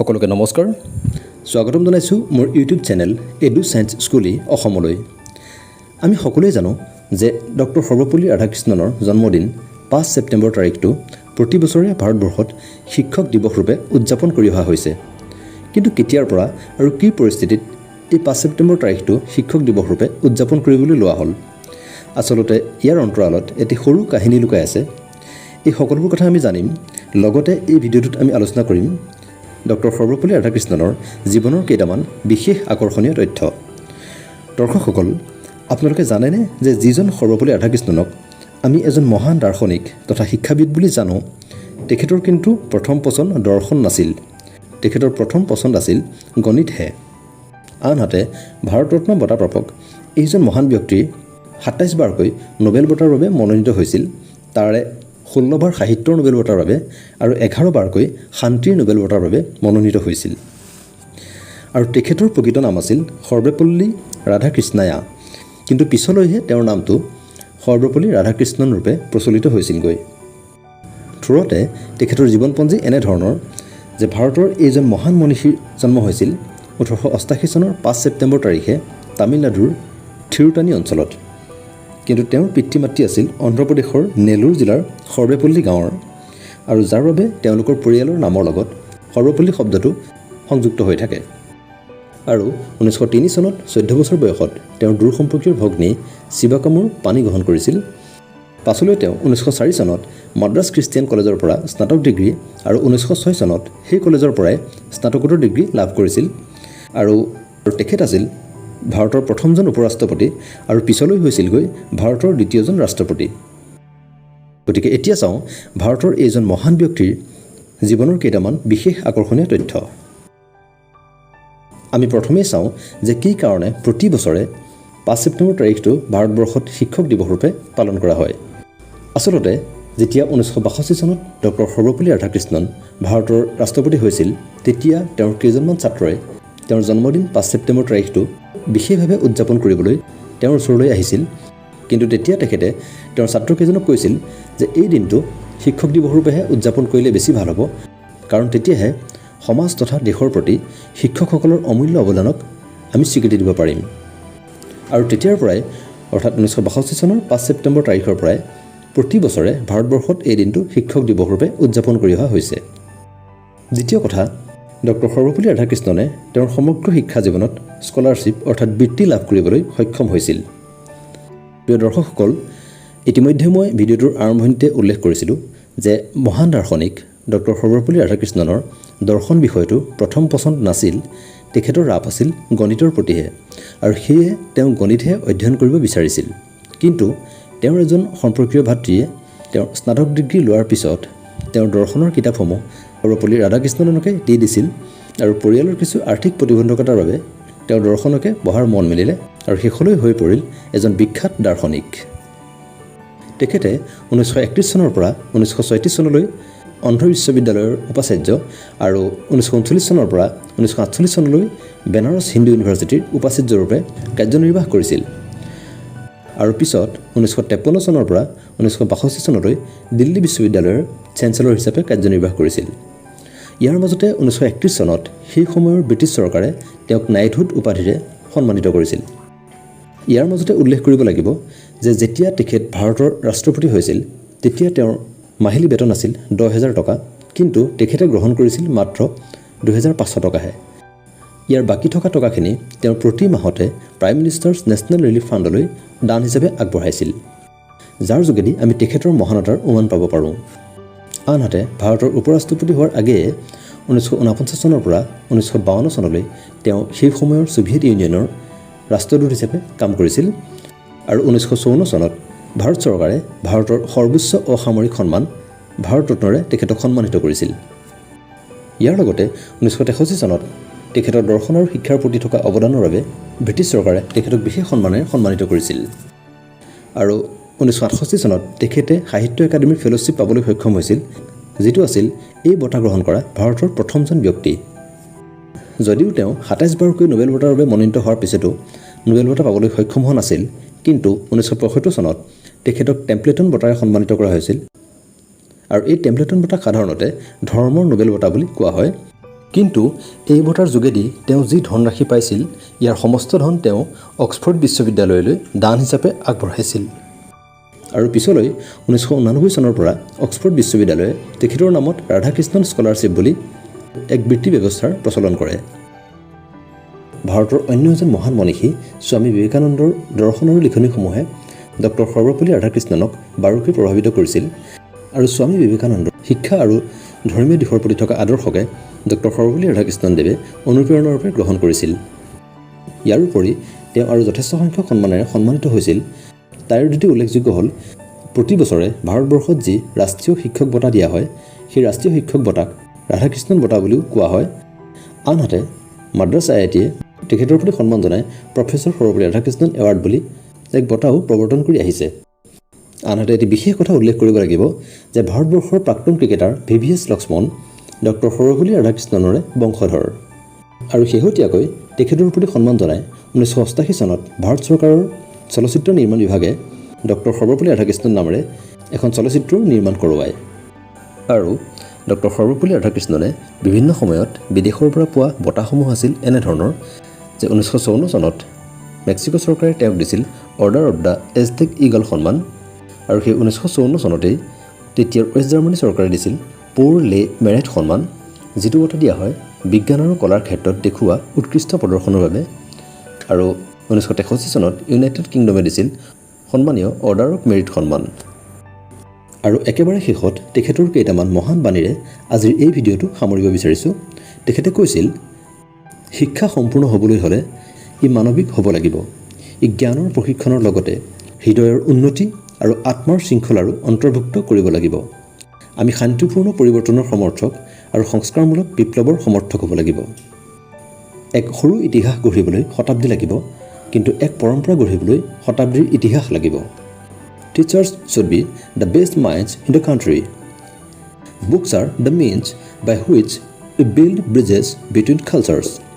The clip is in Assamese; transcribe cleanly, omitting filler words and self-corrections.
সকলোকে নমস্কাৰ, স্বাগতম জনাইছোঁ মোৰ ইউটিউব চেনেল এডু ছায়েন্স স্কুলী অসমলৈ। আমি সকলোৱে জানো যে ডক্টৰ সৰ্বপল্লী ৰাধাকৃষ্ণনৰ জন্মদিন 5 ছেপ্টেম্বৰ তাৰিখটো প্ৰতি বছৰে ভাৰতবৰ্ষত শিক্ষক দিৱস ৰূপে উদযাপন কৰি অহা হৈছে। কিন্তু কেতিয়াৰ পৰা আৰু কি পৰিস্থিতিত এই 5 ছেপ্টেম্বৰ তাৰিখটো শিক্ষক দিৱস ৰূপে উদযাপন কৰিবলৈ লোৱা হ'ল? আচলতে ইয়াৰ অন্তৰালত এটি সৰু কাহিনী লুকাই আছে। এই সকলোবোৰ কথা আমি জানিম। লগতে এই ভিডিঅ'টোত আমি আলোচনা কৰিম ডক্টৰ সৰ্বপল্লী ৰাধাকৃষ্ণনৰ জীৱনৰ কেইটামান বিশেষ আকৰ্ষণীয় তথ্য। দৰ্শকসকল, আপোনালোকে জানেনে যে যিজন সৰ্বপল্লী ৰাধাকৃষ্ণনক আমি এজন মহান দাৰ্শনিক তথা শিক্ষাবিদ বুলি জানো, তেখেতৰ কিন্তু প্ৰথম পচন্দ দৰ্শন নাছিল। তেখেতৰ প্ৰথম পচন্দ আছিল গণিতহে। আনহাতে ভাৰতৰত্ন বঁটা প্ৰাপক এইজন মহান ব্যক্তি 27 বাৰকৈ নোবেল বঁটাৰ বাবে মনোনীত হৈছিল। তাৰে 16 বাৰ সাহিত্যৰ নোবেল বঁটাৰ বাবে আৰু 11 বাৰকৈ শান্তিৰ নোবেল বঁটাৰ বাবে মনোনীত হৈছিল। আৰু তেখেতৰ প্ৰকৃত নাম আছিল সৰ্বপল্লী ৰাধাকৃষ্ণায়া। কিন্তু পিছলৈহে তেওঁৰ নামটো সৰ্বপল্লী ৰাধাকৃষ্ণন ৰূপে প্ৰচলিত হৈছিলগৈ। থোৰতে তেখেতৰ জীৱনপঞ্জী এনেধৰণৰ যে ভাৰতৰ এইজন মহান মনীষীৰ জন্ম হৈছিল 1888 চনৰ 5 ছেপ্টেম্বৰ তাৰিখে তামিলনাডুৰ থিৰুটানী অঞ্চলত। কিন্তু তেওঁৰ পিতৃ মাতৃ আছিল অন্ধ্ৰপ্ৰদেশৰ নেলুৰ জিলাৰ সৰ্বেপল্লী গাঁৱৰ আৰু যাৰ বাবে তেওঁলোকৰ পৰিয়ালৰ নামৰ লগত সৰ্বপল্লী শব্দটো সংযুক্ত হৈ থাকে। আৰু 1903 চনত 14 বছৰ বয়সত তেওঁৰ দূৰ সম্পৰ্কীয় ভগ্নী শিৱাকামুৰ পাণি গ্ৰহণ কৰিছিল। পাছলৈ তেওঁ 1904 চনত মাদ্ৰাছ খ্ৰীষ্টিয়ান কলেজৰ পৰা স্নাতক ডিগ্ৰী আৰু 1906 চনত সেই কলেজৰ পৰাই স্নাতকোত্তৰ ডিগ্ৰী লাভ কৰিছিল। আৰু তেখেত আছিল ভাৰতৰ প্ৰথমজন উপ-ৰাষ্ট্ৰপতি আৰু পিছলৈ হৈছিলগৈ ভাৰতৰ দ্বিতীয়জন ৰাষ্ট্ৰপতি। গতিকে এতিয়া চাওঁ ভাৰতৰ এইজন মহান ব্যক্তিৰ জীৱনৰ কেইটামান বিশেষ আকৰ্ষণীয় তথ্য। আমি প্ৰথমেই চাওঁ যে কি কাৰণে প্ৰতি বছৰে 5 ছেপ্টেম্বৰ তাৰিখটো ভাৰতবৰ্ষত শিক্ষক দিৱস ৰূপে পালন কৰা হয়। আচলতে যেতিয়া 1962 চনত ডক্টৰ সৰ্বপল্লী ৰাধাকৃষ্ণন ভাৰতৰ ৰাষ্ট্ৰপতি হৈছিল, তেতিয়া তেওঁৰ কেইজনমান ছাত্ৰই তেওঁৰ জন্মদিন 5 ছেপ্টেম্বৰ তাৰিখটো বিশেষভাৱে উদযাপন কৰিবলৈ তেওঁৰ ওচৰলৈ আহিছিল। কিন্তু তেতিয়া তেখেতে তেওঁৰ ছাত্ৰকেইজনক কৈছিল যে এই দিনটো শিক্ষক দিৱস ৰূপেহে উদযাপন কৰিলে বেছি ভাল হ'ব, কাৰণ তেতিয়াহে সমাজ তথা দেশৰ প্ৰতি শিক্ষকসকলৰ অমূল্য অৱদানক আমি স্বীকৃতি দিব পাৰিম। আৰু তেতিয়াৰ পৰাই, অৰ্থাৎ 1962 চনৰ 5 ছেপ্টেম্বৰ তাৰিখৰ পৰাই প্ৰতি বছৰে ভাৰতবৰ্ষত এই দিনটো শিক্ষক দিৱস ৰূপে উদযাপন কৰি অহা হৈছে। দ্বিতীয় কথা, ডক্টৰ সৰ্বপল্লী ৰাধাকৃষ্ণনে তেওঁৰ সমগ্ৰ শিক্ষা জীৱনত স্কলাৰশ্বিপ অৰ্থাৎ বৃত্তি লাভ কৰিবলৈ সক্ষম হৈছিল। প্ৰিয় দৰ্শকসকল, ইতিমধ্যে মই ভিডিঅ'টোৰ আৰম্ভণিতে উল্লেখ কৰিছিলোঁ যে মহান দাৰ্শনিক ডক্টৰ সৰ্বপল্লী ৰাধাকৃষ্ণনৰ দৰ্শন বিষয়টো প্ৰথম পচন্দ নাছিল। তেখেতৰ ৰাপ আছিল গণিতৰ প্ৰতিহে আৰু সেয়ে তেওঁ গণিতহে অধ্যয়ন কৰিব বিচাৰিছিল। কিন্তু তেওঁৰ এজন সম্পৰ্কীয় ভাতৃয়ে তেওঁৰ স্নাতক ডিগ্ৰী লোৱাৰ পিছত তেওঁৰ দৰ্শনৰ কিতাপসমূহ সৰ্বপল্লী ৰাধাকৃষ্ণনকে দি দিছিল আৰু পৰিয়ালৰ কিছু আৰ্থিক প্ৰতিবন্ধকতাৰ বাবে তেওঁ দৰ্শনকে পঢ়াৰ মন মেলিলে আৰু শেষলৈ হৈ পৰিল এজন বিখ্যাত দাৰ্শনিক। তেখেতে 1931 চনৰ পৰা 1936 চনলৈ অন্ধ্ৰ বিশ্ববিদ্যালয়ৰ উপাচাৰ্য আৰু 1939 চনৰ পৰা 1948 চনলৈ বেনাৰস হিন্দু ইউনিভাৰ্চিটিৰ উপাচাৰ্যৰূপে কাৰ্যনিৰ্বাহ কৰিছিল আৰু পিছত 1953 চনৰ পৰা 1962 চনলৈ দিল্লী বিশ্ববিদ্যালয়ৰ চেঞ্চেলৰ হিচাপে কাৰ্যনিৰ্বাহ কৰিছিল। ইয়াৰ মাজতে 1931 চনত সেই সময়ৰ ব্ৰিটিছ চৰকাৰে তেওঁক নাইটহুড উপাধিৰে সন্মানিত কৰিছিল। ইয়াৰ মাজতে উল্লেখ কৰিব লাগিব যে যেতিয়া তেখেত ভাৰতৰ ৰাষ্ট্ৰপতি হৈছিল, তেতিয়া তেওঁৰ মাহিলী বেতন আছিল 10,000 টকা। কিন্তু তেখেতে গ্ৰহণ কৰিছিল মাত্ৰ 2500 টকাহে। ইয়াৰ বাকী থকা টকাখিনি তেওঁ প্ৰতি মাহতে প্ৰাইম মিনিষ্টাৰ্ছ নেশ্যনেল ৰিলিফ ফাণ্ডলৈ দান হিচাপে আগবঢ়াইছিল, যাৰ যোগেদি আমি তেখেতৰ মহানতাৰ উমান পাব পাৰোঁ। আনহাতে ভাৰতৰ উপ-ৰাষ্ট্ৰপতি হোৱাৰ আগেয়ে 1949 চনৰ পৰা 1952 চনলৈ তেওঁ সেই সময়ৰ ছোভিয়েট ইউনিয়নৰ ৰাষ্ট্ৰদূত হিচাপে কাম কৰিছিল আৰু 1954 চনত ভাৰত চৰকাৰে ভাৰতৰ সৰ্বোচ্চ অসামৰিক সন্মান ভাৰত ৰত্নৰে তেখেতক সন্মানিত কৰিছিল। ইয়াৰ লগতে 1963 চনত তেখেতৰ দৰ্শন আৰু শিক্ষাৰ প্ৰতি থকা অৱদানৰ বাবে ব্ৰিটিছ চৰকাৰে তেখেতক বিশেষ সন্মানেৰে সন্মানিত কৰিছিল। আৰু 1968 চনত তেখেতে সাহিত্য একাডেমীৰ ফেল'শ্বিপ পাবলৈ সক্ষম হৈছিল, যিটো আছিল এই বঁটা গ্ৰহণ কৰা ভাৰতৰ প্ৰথমজন ব্যক্তি। যদিও তেওঁ 27 বাৰকৈ নোবেল বঁটাৰ বাবে মনোনীত হোৱাৰ পিছতো নোবেল বঁটা পাবলৈ সক্ষম হোৱা নাছিল, কিন্তু 1975 চনত তেখেতক টেম্পলেটন বঁটাৰে সন্মানিত কৰা হৈছিল। আৰু এই টেম্পলেটন বঁটাক সাধাৰণতে ধৰ্মৰ নোবেল বঁটা বুলি কোৱা হয়। কিন্তু এই বঁটাৰ যোগেদি তেওঁ যি ধনৰাশি পাইছিল, ইয়াৰ সমস্ত ধন তেওঁ অক্সফৰ্ড বিশ্ববিদ্যালয়লৈ দান হিচাপে আগবঢ়াইছিল। আৰু পিছলৈ 1989 চনৰ পৰা অক্সফৰ্ড বিশ্ববিদ্যালয়ে তেখেতৰ নামত ৰাধাকৃষ্ণন স্কলাৰশ্বিপ বুলি এক বৃত্তি ব্যৱস্থাৰ প্ৰচলন কৰে। ভাৰতৰ অন্য এজন মহান মনীষী স্বামী বিবেকানন্দৰ দৰ্শন আৰু লিখনিসমূহে ডক্টৰ সৰ্বপল্লী ৰাধাকৃষ্ণনক বাৰুকৈ প্ৰভাৱিত কৰিছিল আৰু স্বামী বিবেকানন্দৰ শিক্ষা আৰু ধৰ্মীয় দিশৰ প্ৰতি থকা আদৰ্শকে ডক্টৰ সৰ্বপল্লী ৰাধাকৃষ্ণন দেৱে অনুপ্ৰেৰণাৰূপে গ্ৰহণ কৰিছিল। ইয়াৰোপৰি তেওঁ আৰু যথেষ্ট সংখ্যক সন্মানেৰে সন্মানিত হৈছিল। তাৰে দুটি উল্লেখযোগ্য হ'ল, প্ৰতি বছৰে ভাৰতবৰ্ষত যি ৰাষ্ট্ৰীয় শিক্ষক বঁটা দিয়া হয়, সেই ৰাষ্ট্ৰীয় শিক্ষক বঁটাক ৰাধাকৃষ্ণন বঁটা বুলিও কোৱা হয়। আনহাতে মাদ্ৰাছ আই আই টিয়ে তেখেতৰ প্ৰতি সন্মান জনাই প্ৰফেচৰ সৰ্বপল্লী ৰাধাকৃষ্ণন এৱাৰ্ড বুলি এক বঁটাও প্ৰৱৰ্তন কৰি আহিছে। আনহাতে এটি বিশেষ কথা উল্লেখ কৰিব লাগিব যে ভাৰতবৰ্ষৰ প্ৰাক্তন cricketer V V S Laxman doctor Sarvepalli ৰাধাকৃষ্ণনৰে বংশধৰ। আৰু শেহতীয়াকৈ তেখেতৰ প্ৰতি সন্মান জনাই 1988 চনত ভাৰত চৰকাৰৰ চলচ্চিত্ৰ নিৰ্মাণ বিভাগে ডক্টৰ সৰ্বপল্লী ৰাধাকৃষ্ণন নামেৰে এখন চলচ্চিত্ৰও নিৰ্মাণ কৰোৱায়। আৰু ডক্টৰ সৰ্বপল্লী ৰাধাকৃষ্ণনে বিভিন্ন সময়ত বিদেশৰ পৰা পোৱা বঁটাসমূহ আছিল এনেধৰণৰ যে 1954 চনত মেক্সিকো চৰকাৰে তেওঁক দিছিল Order of the Aztec Eagle সন্মান। আৰু সেই 1954 চনতেই তেতিয়াৰ ৱেষ্ট জাৰ্মানী চৰকাৰে দিছিল প'ৰ লে মেৰেট সন্মান, যিটো বঁটা দিয়া হয় বিজ্ঞান আৰু কলাৰ ক্ষেত্ৰত দেখুওৱা উৎকৃষ্ট প্ৰদৰ্শনৰ বাবে। আৰু 1963 চনত ইউনাইটেড কিংডমে দিছিল সন্মানীয় অৰ্ডাৰ অফ মেৰিট সন্মান। আৰু একেবাৰে শেষত তেখেতৰ কেইটামান মহান বাণীৰে আজিৰ এই ভিডিঅ'টো সামৰিব বিচাৰিছোঁ। তেখেতে কৈছিল, "শিক্ষা সম্পূৰ্ণ হ'বলৈ হ'লে ই মানৱিক হ'ব লাগিব। ই জ্ঞানৰ প্ৰশিক্ষণৰ লগতে হৃদয়ৰ উন্নতি আৰু আত্মাৰ শৃংখলাৰো অন্তৰ্ভুক্ত কৰিব লাগিব। আমি শান্তিপূৰ্ণ পৰিৱৰ্তনৰ সমৰ্থক আৰু সংস্কাৰমূলক বিপ্লৱৰ সমৰ্থক হ'ব লাগিব। এক সৰু ইতিহাস গঢ়িবলৈ শতাব্দী লাগিব, কিন্তু এক পৰম্পৰা গঢ়িবলৈ শতাব্দীৰ ইতিহাস লাগিব। Teachers should be the best minds in the country. Books are the means by which we build bridges between cultures."